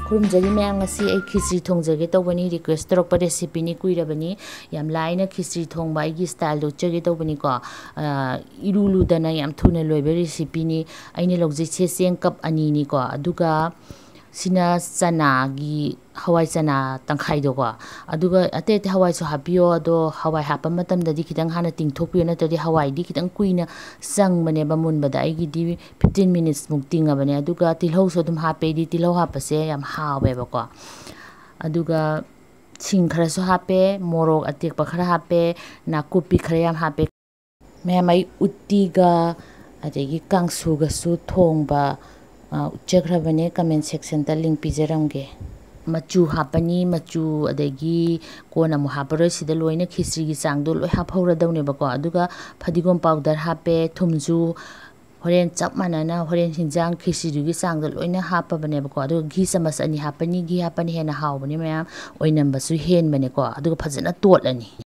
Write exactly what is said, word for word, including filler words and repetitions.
ꯈꯨꯔꯨꯝꯖꯔꯤ ꯃꯌꯥꯝ, ꯉꯁꯤ ꯑꯩ ꯈꯤꯆ꯭ꯔꯤ ꯊꯣꯡꯖꯒꯦ ꯇꯧꯕꯅꯤ꯫ ꯔꯤꯀ꯭ꯋꯦꯁ ꯇꯧꯔꯛꯄ ꯔꯦꯁꯤꯄꯤꯅꯤ, ꯀꯨꯏꯔꯕꯅꯤ꯫ ꯌꯥꯝ ꯂꯥꯏꯅ ꯈꯤꯆ꯭ꯔꯤ ꯊꯣꯡꯕ ꯑꯩꯒꯤ ꯁ꯭ꯇꯥꯏꯜꯗꯣ ꯎꯠꯆꯒꯦ ꯇꯧꯕꯅꯤꯀꯣ꯫ ꯑ, ꯏꯔꯨ ꯂꯨꯗꯅ ꯌꯥꯝ ꯊꯨꯅ ꯂꯣꯏꯕ ꯔꯦꯁꯤꯄꯤꯅꯤ꯫ ꯑꯩꯅ ꯂꯧꯖꯩꯁꯦ ꯆꯦꯡ ꯀꯞ ꯑꯅꯤꯅꯤꯀꯣ꯫ ꯑꯗꯨꯒ ꯁꯤꯅ ꯆꯅꯥꯒꯤ, ꯍꯋꯥꯏ ꯆꯅꯥ ꯇꯪꯈꯥꯏꯗꯣꯀꯣ꯫ ꯑꯗꯨꯒ ꯑꯇꯩ ꯑꯇꯩ ꯍꯋꯥꯏꯁꯨ ꯍꯥꯞꯄꯤꯌꯣ, ꯑꯗꯣ ꯍꯋꯥꯏ ꯍꯥꯞꯄ ꯃꯇꯝꯗꯗꯤ ꯈꯤꯇꯪ ꯍꯥꯟꯅ ꯇꯤꯡꯊꯣꯛꯄꯤꯌꯣ, ꯅꯠꯇ꯭ꯔꯗꯤ ꯍꯋꯥꯏꯗꯤ ꯈꯤꯇꯪ ꯀꯨꯏꯅ ꯆꯪꯕꯅꯦꯕ ꯃꯨꯟꯕꯗ꯫ ꯑꯩꯒꯤꯗꯤ ꯐꯤꯐꯇꯤꯟ ꯃꯤꯅꯤꯠꯁꯃꯨꯛ ꯇꯤꯡꯉꯕꯅꯦ꯫ ꯑꯗꯨꯒ ꯇꯤꯜꯍꯧꯁꯨ ꯑꯗꯨꯝ ꯍꯥꯞꯄꯦ, ꯑꯩꯗꯤ ꯇꯤꯜꯍꯧ ꯍꯥꯞꯄꯁꯦ ꯌꯥꯝ ꯍꯥꯎꯋꯦꯕꯀꯣ꯫ ꯑꯗꯨꯒ ꯁꯤꯡ ꯈꯔꯁꯨ ꯍꯥꯞꯄꯦ, ꯃꯣꯔꯣꯛ ꯑꯇꯦꯛꯄ ꯈꯔ ꯍꯥꯞꯄꯦ, ꯅꯥꯀꯨꯞꯄꯤ ꯈꯔ ꯌꯥꯝ ꯍꯥꯞꯄꯦ꯫ ꯃꯌꯥꯝ, ꯑꯩ ꯎꯇꯤꯒ ꯑꯗꯒꯤ ꯀꯥꯡꯁꯨꯒꯁꯨ ꯊꯣꯡꯕ, ꯑ, ꯎꯠꯆꯈ꯭ꯔꯕꯅꯦ꯫ ꯀꯃꯦꯟ ꯁꯦꯛꯁꯟꯗ ꯂꯤꯡ ꯄꯤꯖꯔꯝꯒꯦ꯫ ꯃꯆꯨ ꯍꯥꯞꯄꯅꯤ, ꯃꯆꯨ, ꯑꯗꯒꯤ ꯀꯣꯟꯅ ꯑꯃꯨꯛ ꯍꯥꯞꯄꯔꯣꯏ꯫ ꯁꯤꯗ ꯂꯣꯏꯅ ꯈꯤꯆ꯭ꯔꯤꯒꯤ ꯆꯥꯡꯗꯣ ꯂꯣꯏ ꯍꯥꯞꯍꯧꯔꯗꯧꯅꯦꯕꯀꯣ꯫ ꯑꯗꯨꯒ ꯐꯗꯤꯒꯣꯝ ꯄꯥꯎꯗꯔ ꯍꯥꯞꯄꯦ, ꯊꯨꯝꯁꯨ ꯍꯣꯔꯦꯟ ꯆꯞ ꯃꯥꯟꯅꯅ ꯍꯣꯔꯦꯟ ꯍꯤꯟꯖꯥꯡ ꯈꯤꯆ꯭ꯔꯤꯗꯨꯒꯤ ꯆꯥꯡꯗ ꯂꯣꯏꯅ ꯍꯥꯞꯄꯕꯅꯦꯕꯀꯣ꯫ ꯑꯗꯨꯒ ꯘꯤ ꯆꯃꯁ ꯑꯅꯤ ꯍꯥꯞꯄꯅꯤ꯫ ꯘꯤ ꯍꯥꯞꯄꯅ ꯍꯦꯟꯅ ꯍꯥꯎꯕꯅꯤ ꯃꯌꯥꯝ, ꯑꯣꯏꯅꯝꯕꯁꯨ ꯍꯦꯟꯕꯅꯦꯀꯣ꯫ ꯑꯗꯨꯒ ꯐꯖꯅ ꯇꯣꯠꯂꯅꯤ꯫